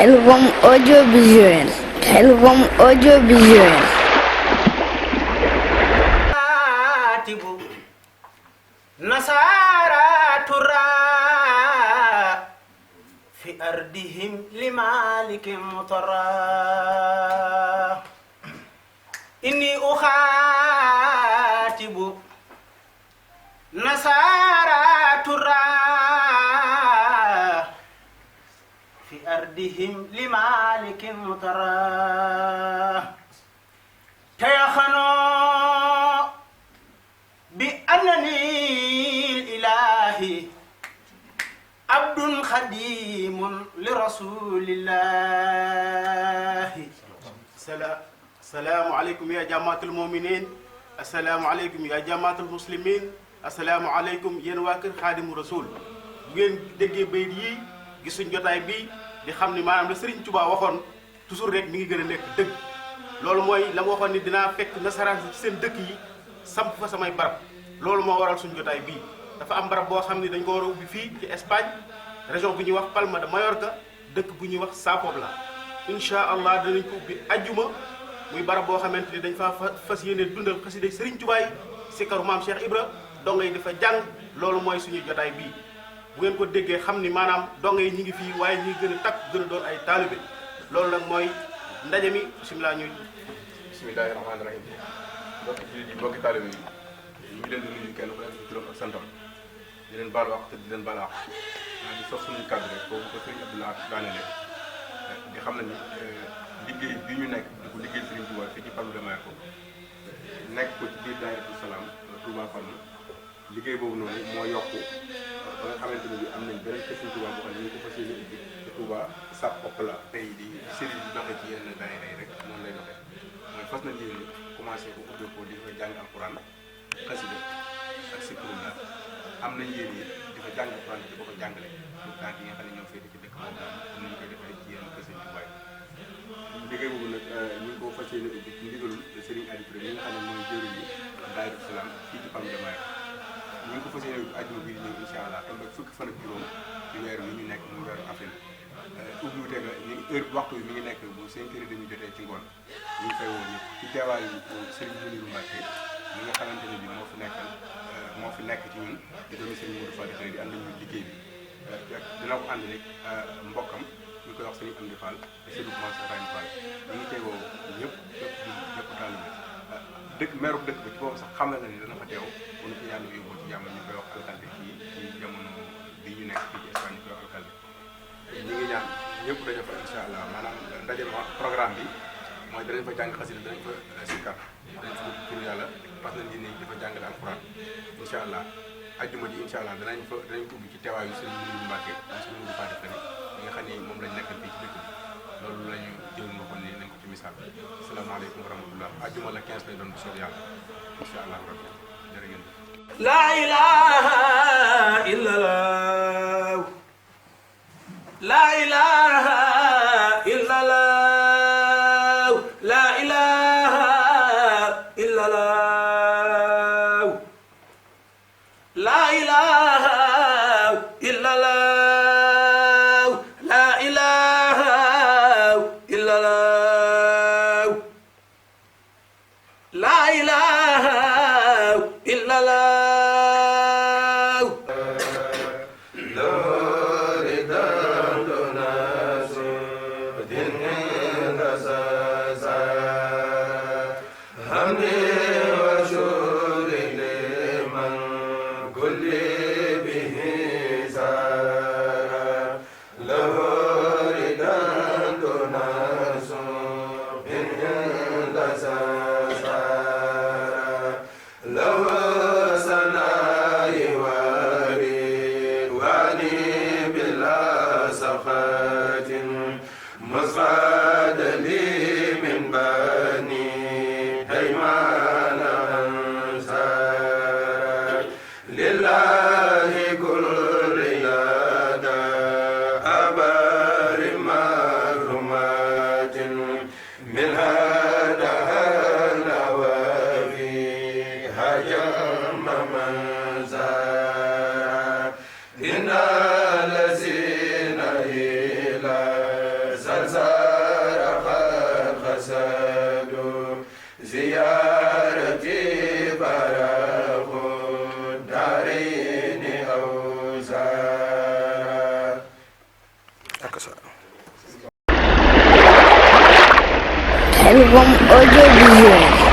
Khelcom audiovisuel. Khelcom audiovisuel. نصارى ترى في أرضهم لمالك مطرى إني أخاطب نصارى ترى في أرضهم لمالك مطرى تيخنوا بأنني الإله عبد خديم لرسول الله. السلام عليكم يا جماعة المؤمنين، السلام عليكم يا جماعة المسلمين، السلام عليكم yéen waa kër Xaadimu Rasuul. bu ngeen déggee bayit yi gis suñ jotaay bi di xam ni maanaam la Serigne Touba waxoon toujours rek mi ngi gën a nekk dëgg. loolu mooy la ma waxoon ni dinaa fekk nasaraan ci seen dëkk yi samp fa samay barab. loolu moo waral suñu jotaay bii dafa am barab boo xam ni dañ ko war a ubbi fii ci Espagne région bu ñuy wax Palma de Mallorca dëkk bu ñuy wax Sa Pobla incha allah danañ ko ubbi ajjuma muy barab boo xamante ni dañ faa fas yéene dundal xasida Serigne Touba yi sikaru maam Cheikh Ibra donga yi dafa jàng loolu mooy suñu jotaay bii. bu ngeen ko déggee xam ni maanaam donga yi ñi ngi fii waaye ñi gën a takk gën a doon ay taalibe loolu nag mooy ndaje mi bisimilah ñuy. bismillahi rahmaani rahim mbokki jullit yi mbokki taalibe yi ñu ngi leen di nuyu kenn ku nekk ci turam ak santam di leen baal wax te di leen baal wax di sox suñuy kàddu rek foofu ko Serigne Abdoulaye daanele di xam ne ni liggéey bi ñu nekk di ko liggéey Serigne Touba fii ci Palma de Mallorca nekk ko ci biir Daayiratu Salaam Touba Palma liggéey boobu noonu moo yokku ba nga xamante ne bi am nañ beneen kër Serigne Touba boo xam ne ñu ngi ko fas yéene ubbi ci Touba Sa Pobla tey di série bi doxee ci yenn daayira yi rek noonu lay doxee mooy fas nañ yéene commencé ko ubbi ko di fa jàng alquran xasida ak sikrullah am nañ yéen yi di fa jàng alquran di ko fa jàngale lu tànk yi nga xam ne ñoo féete ci dëkk boobu comme ni ñu koy defee ci yenn kër Serigne Touba yi liggéey boobu nag ñu ngi ko fas yéene ubbi ci ndigalul Serigne Aliou Touré mi nga xam ne mooy jëriñ yi Daayiratu Salaam fii ci Palma de Mallorca ñu ngi ko fas yéene ubbi àjjuma bi di ñëw incha allah tombé fukki fan ak juróom ci weer wi ñu nekk muy weeru avril ubbi wu teg ñu heure waxtu bi mi ngi nekk bu 5 heures dañu jotee ci ngoon ñu ngi fay woo ñëpp ci teewaayu Serigne Mounirou Mbacké mi nga xamante ne bi moo fi nekk ci ñun di doomi Serigne Modou Fall di ànd ñu liggéey bi dina ko ànd rek mbokkam ñu koy wax Serigne Amdi Fall Serigne Moussa Rayne Fall ñu ngi teewoo ñëpp ñëpp taalibe dëkk meeru dëkk ba ci boobu sax xam na ni dana fa teew bu ñu ko yàlla yóbboo ci jàmm ñu koy wax alcalde ci jamono bi ñu nekk fii ci Espagne ñu koy wax alcalde ñu ngi ñaan ñëpp dañu fa incha allah maanaam ndaje programme bi mooy danañ fa jàng xasida danañ fa sikkar danañ fa tur yàlla parce que nit ñi dafa jàngale alquran incha allah ajjuma ji incha allah danañ ko ubbi ci teewaayu Serigne Mounirou Mbacké ak Serigne Modou Fall Fane ñi nga xam ne moom lañ nekkal fii ci dëkk bi loolu la ñu jël nga ko ni nañ ko ci misaal asalaamaaleykum wa rahmatullah ajjuma la 15 lay doon bu soob yàlla incha allah rabbi jërë ngeen la ilaha illallah la ilaha illallah la ilaha illallah la ilaha illallah la ilaha illallah la ilaha illallah إن الذين إلى Khelcom audiovisuel